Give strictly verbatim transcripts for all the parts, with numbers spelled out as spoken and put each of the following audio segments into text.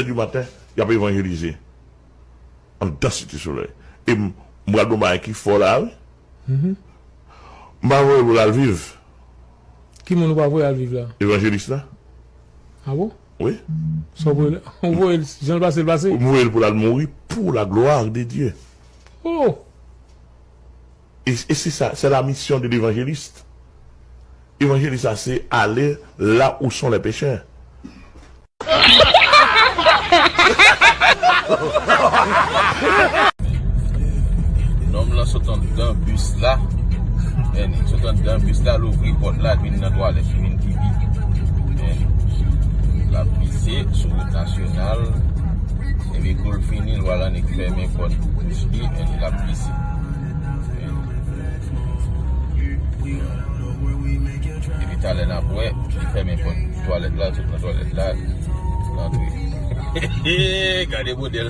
Di maten, y ap evanjelize anndan Site Solèy. E m, m pral di w yon bagay ki fò la, wi. M pa voye l pou l al viv. Ki moun ou pa voye al viv la? Evanjelis la. A bon? Wi. Sa w voye l, ou voye l, jan l pase, l pase? M voye l pou l al mouri pour la gloire de Dieu. Oh! Et, et c'est ça, c'est la mission de l'évangéliste. Évangéliste, ça, c'est aller là où sont les pécheurs. Nonm lan sot anndan bis la. Men, li sot anndan bis la, louvri pòt la, vin nan twalèt, vin pipi. Men, l ap pise sou wout nasyonal. Epi kou l fini, l wè l annik fèmen pòt bouch li, men l ap pise. Epi talè n ap wè, li fèmen pòt twalèt la, l sot nan twalèt la, l antre. Gade modèl.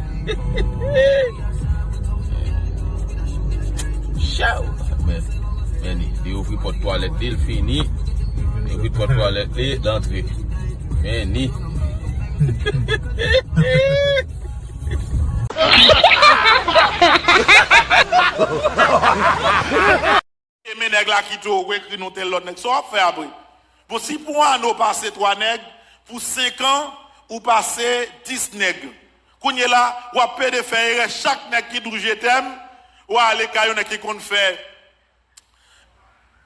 Chaw! Men, men li, li ouvri pòt twalèt li, l fini. Li ouvri pòt twalèt li, l antre. Men ni. E men nèg la kite w, ou ekri non tèl lòt nèg, sa w ap fè apre? Bon, si pou ane w pase twa nèg, pou senk an, ou pase dis nèg. Kounye la, w ap pede fè erè chak nèg ki di w je t'aime, w ale kay yon nèg ki konn fè,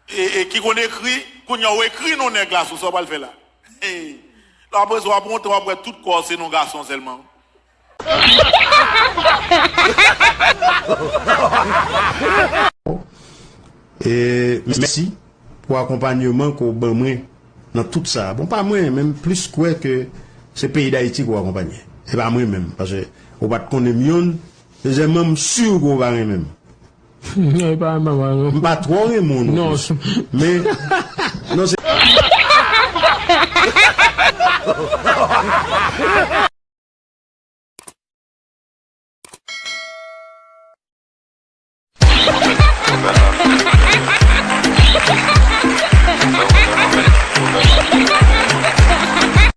e, e ki konn ekri, kounye a w ekri non nèg la sou sa w pral fè la. Lè w ap wè sa, w ap monte, w ap wè tout kò w se non gason sèlman. E mèsi pou akonpanyeman ke w ban mwen nan tout sa. Bon, pa mwen, men m plis kwè ke se peyi Dayiti ke w akonpanye. E pa mwen menm, paske ou pa t konnen m youn. Dezyèmman, m si ke w pa renmen m. Non, e pa renmen m, non. M pa twò renmen w non plis. Men, non, se